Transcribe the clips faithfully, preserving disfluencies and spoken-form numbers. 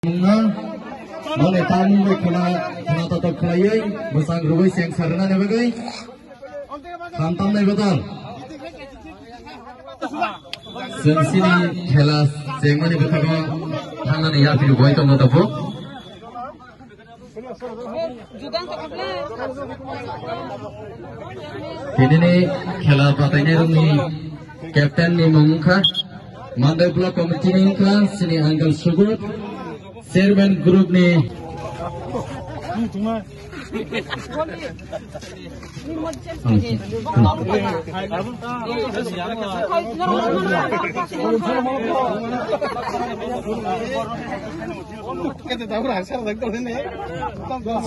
Wngna, mane tamung bai khwna, khwna totok khlaiwi, bwsang rwgwi seng sarnani bagwi, khamtamnai bodol. Chwng chini khela chengmani bwkhago thangnani yapri rwgwi tongo tabuk. Tinini khela batainai rokni captain ni mung wngkha Mandai Block Committee ni wngkha chini Uncle Subodh, Chairman Group ni.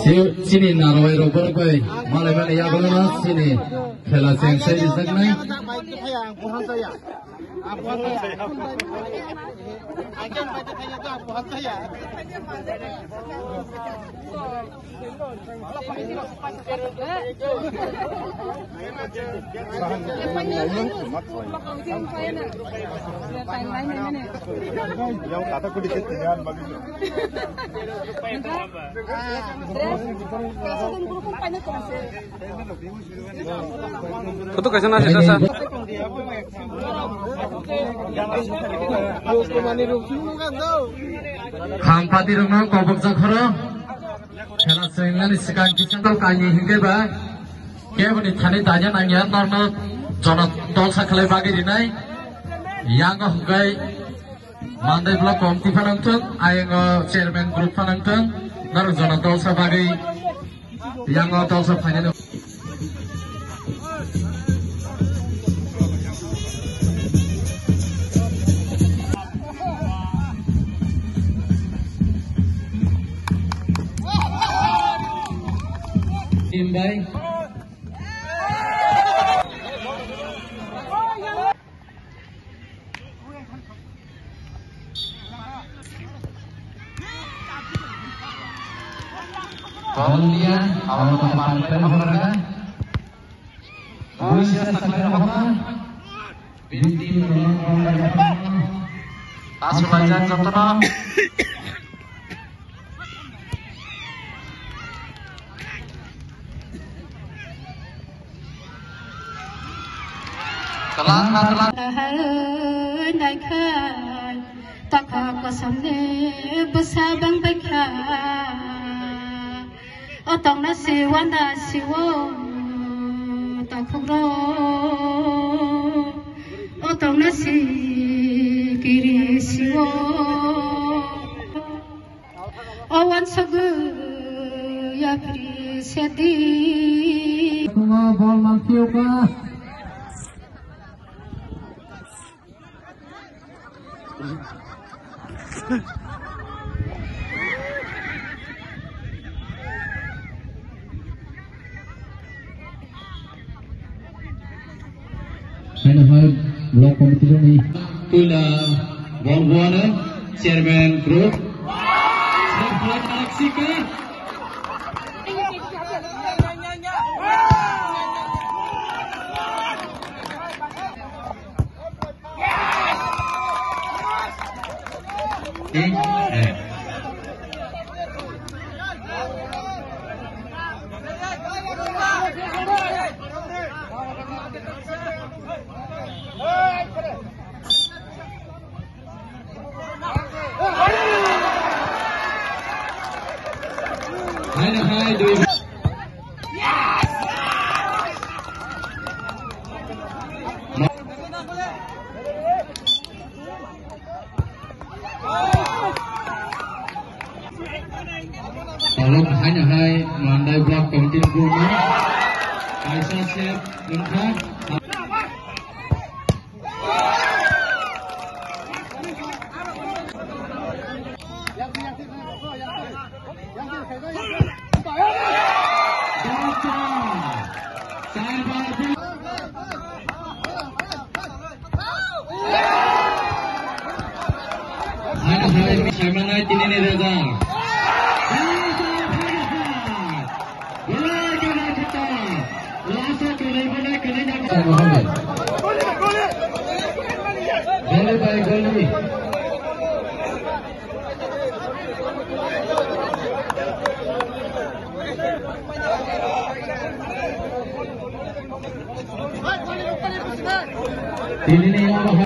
Si-, chini narwai rok borok bai malai mani yago no chini khela cheng sai rijak nai. Photo kaisa na sita sa. Khampati rokno kobokjak khoro. Khela chwingnani swkang kisa kainwi hinkhe ba keboni thani tanya nangya norno jono tolsa khlai bagwi rinai. Yango hwnkhe Mandai Block Committee phanang thung, ayango Chairman Group phanang thung, norok jono tolsa bagwi. Yang o tolsa phainani. Team bai. Bol dia, awal tempat pen horga. Buisya sakya horga. Binti tolong bol dia. Tasu bajan jotono. Twlang na twlang. Hai naikha, takha kosom ni bwsa bang baikha. O tongna si wanda si o takhukro. O tongna si kiri si o. O wansugwi yapri sedi. Tungo bol malphiyo ka. Haino hai block committee rokni puila bol buare chairman group. Hai, hai, dui. Tolok hai na hai Mandai Block Committee ni bumo. Kaisa set wngkha. Hai, hai, saimanai tinini result. Goli bai goli. Tinini abo